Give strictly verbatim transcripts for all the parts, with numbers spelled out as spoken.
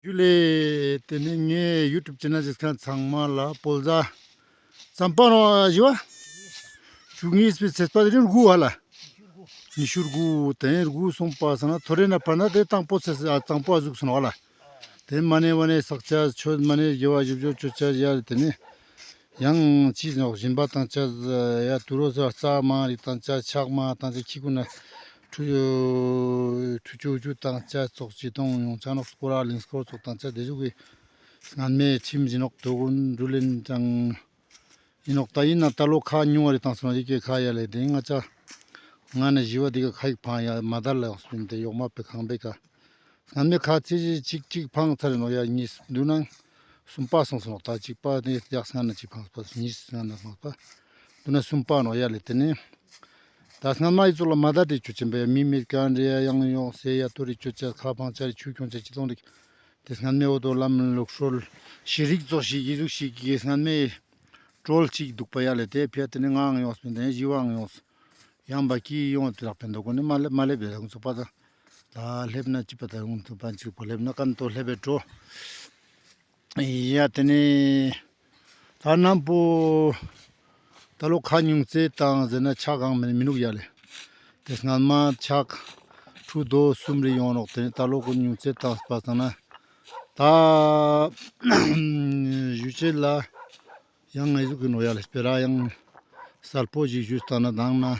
ཇུ་ལེ། ཏེ་ནེ་ངའི་ཡུ་ཊུབ་ཆེ་ནལ་གཟིགས་མཁན་ཚང་མ་ལ་བོད་ཟླ་རྩམ་པ་ནོ་ཡ་ཞི་བ་བཅུ་གཉིས་པའི་ཚེས་པ་དེ་རིང་དགུ་ཧ་ལ། ཉི་ཤུ་དགུ་དེ་དགུ་སོང་པ་སང་ན་ཐོ་རེ་ན་ཕར་ན་ཏེ་དང་པོ་ཚེས་ཨ་དང་པོ་ཨ་ཟུག་སོང་ནོ་ཧ་ལ། ཏེ་མ་ནེ་བ་ནེ་བསགས་ཆ་ཆོས་མ་ནེ་དགེ་བ་ཞིབ་འཇུག་ཆོས་ཆ་ཡ་ཏེ་ནེ་ཡང་ཅི་ནོག་སྦྱིན་པ་བཏང་ཆ་ཡ་དུ་རོ་ས་རྩ་མང་རིགས་བཏང་ཆ་ཕྱག་མང་བཏང་ཆ་ཁྱི་ཀུན་ན་ཁྲུ་ཁྲུ་ཅུ་ཅུ་བཏང་ཆ་ཙོགས་ཅི་གཏོང་ཡོང་ཆ་ནོག་སྐོར་ར་ལིང་སྐོར་ཙོགས་བཏང་ཆ་ཏེ་ཟུག་གི་སྔན་མའི་ཁྲིམས་ཨིན་ནོག་དོ་ཀུན་འགྲུལ་ལེན་ཅང་ཨིན་ནོག་ད་ཨིན་ན་ད་ལོ་ཁ་ཉུང་བ་རིགས་བཏང་སོང་ཡི་གེ་ཁ་ཡ་ལེ་ཏེ་ང་ཅ་ང་ན་ཞི་བ་འདི་ག་ཁ་ཡིག་ཕང་ཡ་མ་དར་ལ་ཡོང་སྤིན་ཏེ་ཡོག་མ་པེ་ཁང་པེ་ཀ་སྔན་མའི་ཁ་ཚིག་ཅིག་ཅིག་ཕང་ཚར་ནོ་ཡ་གཉིས་བདུན་ན་གསུམ་པ་སོང་སོང་ད་གཅིག་པ་ནི་ཡག་སྔན་ན་གཅིག་ཕང་པ་གཉིས་སྔན་ན་ཕང་པ་བདུན་ན་གསུམ་པ་ནོ་ཡ་ལེ་ཏེ་ནེ་ད་སྔན་མ་ཡི་ཚོགས་ལ་མ་ད་ཏེ་ཆུ་ཆེན་པོ་ཡ་མི་མེད་ཀ་འདྲེ་ཡ་ཡང་ཡོང་སེ་ཡ་ཐོ་རེ་ཆུ་ཆ་ཁ་ཕང་ཆ་རེ་ཆུ་ཁྱོང་ཆ་ཅི་ཐོང་རིག་ཏེ་སྔན་མའི་འོ་དོ་ལམ་ལུགས་སྲོལ་ཤེས་རིག་ཚོགས་ཤིག་ཡི་ཟུག་ཤིག་གི་སྔན་མའི་ཀྲོལ་ཅིག་འདུག་པ་ཡ་ལེ་ཏེ་ཕི་ཡ་ཏེ་ནེ་ངའང་ཡོངས་པིན་ཏེ་ཞི་བའང་ཡོངས། ཡང་བ་ཀི་ཡོང་ཏེ་རག་པིན་དོ་ཀོ་ནི་མ་ལེབ་མ་ལེབ་བེ་ཧུང་ཚུགས་པ་ད་ད་ལེབ་ན་ཅི་པ་ད་ཧུང་ཚུགས་པ་ཅིག་པ་ལེབ་ན་ཀན་ཏོ་ལེབ་བེ་འགྲོ། ཡ་ཏེ་ནེ་ད་ནམ་པོ་ད་ལོ་ཁ་ཉུང་ཙེ་བཏང་ཟེར་ན་ཆག་གང་མི་མི་ནུག་ཡ་ལེ། ཏེ་སྔན་མ་ཆག་ཁྲུ་དོ་གསུམ་རེ་ཡོང་ནོག་ཏེ་ནེ་ད་ལོ་ཁོ་ཉུང་ཙེ་བཏང་པ་སང་ན་ད་ཞུ་ཆེད་ལ་ཡང་ངེ་ཟུག་གི་ནོ་ཡ་ལེ་སྤེ་ར་ཡང་གསལ་པོ་ཞིག་ཞུས་ཏང་ན་དང་ན་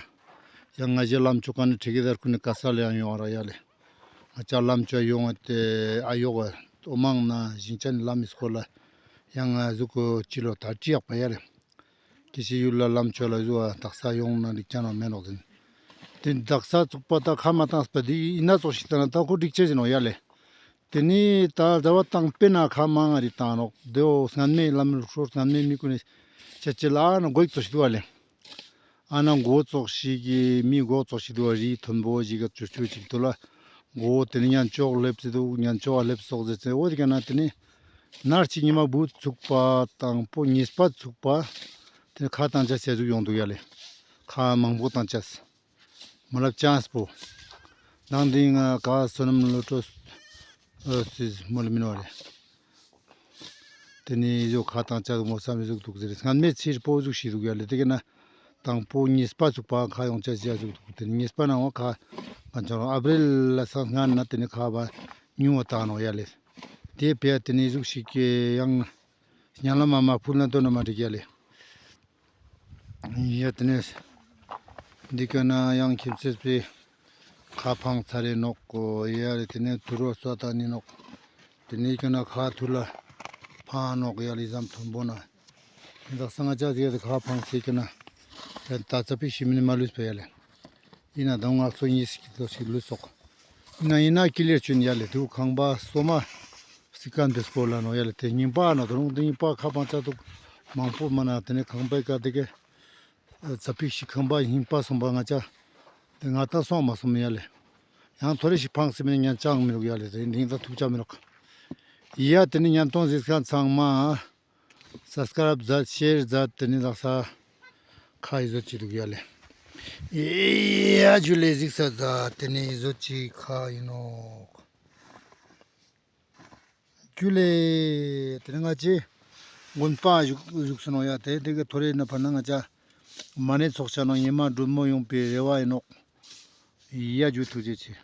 ཡང་ང་ཞེ་ལམ་ཆོ་ཀ་ནི་ཁྲི་གེ་དར་ཁུ་ནི་ཀ་ས་ལ་ཡང་ཡོང་ར་ཡ་ལེ། ང་ཅ་ལམ་ཆོ་ཡོང་ཏེ་ཨ་ཡོག་འོ་མང་ན་ཞིང་ཆ་ནི་ལམ་མི་སྐོར་ལ་ཡང་ང་ཟུག་གི་ཅི་ལོ་ད་ཅི་ཡག་པ་ཡ་ལེ། ཏེ་ཤི་ཡུལ་ལ་ལམ་ཆོ་ལ་ཟུ་བ་དག་ས་ཡོང་ན་འགྲིག་ཅ་ནོ་མེ་ནོག་ཟིན། ཏེ་དག་ས་ཚུགས་པ་ད་ཁ་མ་བཏང་སྤ་དེ་ཨིན་ན་ཙོགས་ཤིག་ད་ན་ད་ཁོ་འགྲིག་ཆེ་ཟིན་ནོ་ཡ་ལེ། ཏེ་ནི་ད་ཟླ་བ་དང་པེ་ན་ཁ་མང་ང་རི་བཏང་ནོག་དེའོ་སྔན་མའི་ལམ་ལུགས་སྲོལ་སྔན་མའི་མི་ཀུན་ནི་ཆ་ཆེ་ལ་ཨ་ན་གོ་ཡིག་ཙོགས་ཤིག་འདུག་བ་ལེ། ཨ་ན་གོ་ཙོགས་ཤིག་གི་མི་གོ་ཙོགས་ཤིག་འདུག་བ་རི་མཐོན་པོ་ཞིག་ག་ཅུ་ཅུ་ཅིག་འདུག་ལ་གོ་ཏེ་ནི་ཉན་ཅོག་ལེབ་ཙེ་འདུག་ཉན་ཅོག་ལེབ་ཙོགས་ཟེར་ཙེ་འོ་དེ་ག་ན་ཏེ་ནི་ནར་ཅིག་ཉི་མ་བུ་ཚུགས་པ་དང་པོ་གཉིས་པ་ཚུགས་པ་ཏེ་ནི་ཁ་བཏང་ཆ་ཟེར་ཟུག་ཡོང་འདུག་ཡ་ལེ། ཁ་མང་པོ་བཏང་ཆ་མ་ལབ་ཅན་སྤོ། ནང་དེ་ང་ག་བསོད་ནམས་བློ་གྲོས་ཨ་སིས་མོལ་མིན་བ་རེད། ཏེ་ནེ་ཡོ་ཁ་བཏང་ཆ་མོ་བསམ་ཟུག་འདུག་ཟེར་སྔན་མའི་ཚེ་སྤོ་ཟུག་ཤིག་འདུག་ཡ་ལེ་ཏེ་ག་ན་དང་པོ་གཉིས་པ་ཚུགས་པ་ཁ་ཡོང་ཆ་ཟེར་ཟུག་འདུག་ཏེ་ནེ་གཉིས་པ་ནང་བ་ཁ་ང་ཆ་རང་ཨབ་རིལ་ལ་སང་སྔན་ན་ཏེ་ནེ་ཁ་བ་ཉུང་བ་བཏང་ནོ་ཡ་ལེ། ཏེ་བས་ཏེ་ནེ་ཟུག་ཤིག་གི་ཡང་ཉ་ལ་མ་མ་ཕུལ་ན་དོ་ན་མ་འགྲིག་ཡ་ལེ། ཡ་ཏེ་ནེ་འདི་ཀ་ན་ཡང་ཁྱིམ་ཚེས་པའི་ཁ་ཕང་ཚར་རེ་ནོག་གོ་ཡ་རེ་ཏེ་ནེ་དུ་རོ་སོ་ཏ་ནི་ནོག་ཏེ་ནེ་ཀ་ན་ཁ་ཐུར་ལ་ཕང་ནོག་ཡ་ལེ་ཟམ་ཐོན་པོ་ན་ཡིན་ད་སང་ང་ཅག་ཟེར་ཏེ་ཁ་ཕང་ཚེ་ཀ་ན་ཡ་ད་ཙ་པིག་ཤི་མི་ནི་མ་ལུས་པ་ཡ་ལེ། ཡིན་ན་དང་ང་ཚོ་གཉིས་ཀྱི་ལོ་ཞིག་ལུས་སོག་ཡིན་ན་ཡིན་ན་ཀི་ལེར་ཆུན་ཡ་ལེ་དུ་ཁང་པ་སོ་མ་སི་ཀ་འདི་སྐོར་ལ་ནོ་ཡ་ལེ་ཏེ་རྙིང་པ་ནོ་དུ་རུང་དུ་རྙིང་པ་ཁ་པང་ཆ་དུ་མང་པོ་མ་ན་ཏེ་ནེ་ཁང་པའི་ཀ་ཏེ་ཀེ་ཙ་པིག་ཞིག་ཁང་པ་རྙིང་པ་སོང་པ་ང་ཅག་ཏེ་ང་ད་སོང་མ་སོང་མི་ཡ་ལེ། ཡང་ཐོ་རེ་ཞིག་ཕངས་སི་མི་ནི་ཉན་ཅང་མི་རུག་ཡ་ལེ་ཏེ་འདིང་ད་ཐུབ་ཆ་མི་རུག་ཡ་ཏེ་ནེ་ཉན་ཏོང་ཟིག་ཁན་ཚང་མ། སབ་སི་ཀ་རབ་མཛད་ཤེར་མཛད་ཏེ་ནི་ལགས་ས་ཁ་ཡི་ཟོ་ཅི་འདུག་ཡ་ལེ། ཡ་ཇུ་ལེ་གཟིགས་ས་མཛད་ཏེ་ནི་ཟོ་ཅི་ཁ་ཡིན་ནོག་ཇུ་ལེ། ཏེ་ནི་ང་ཅི་དགོན་པ་བཞུགས་བཞུགས་སུ་ནོ་ཡ་ཏེ་ཏེ་གི་ཐོ་རེ་ན་ཕར་ན་ང་ཅ་མ་ནེ་ཚོགས་ཆ་ནོ་ཉི་མ་འབྲུ་མོ་ཡོང་པའི་རེ་བ་ཡིན་ནོག་ཡ་ཇུ་ཐུགས་རྗེ་ཆེ།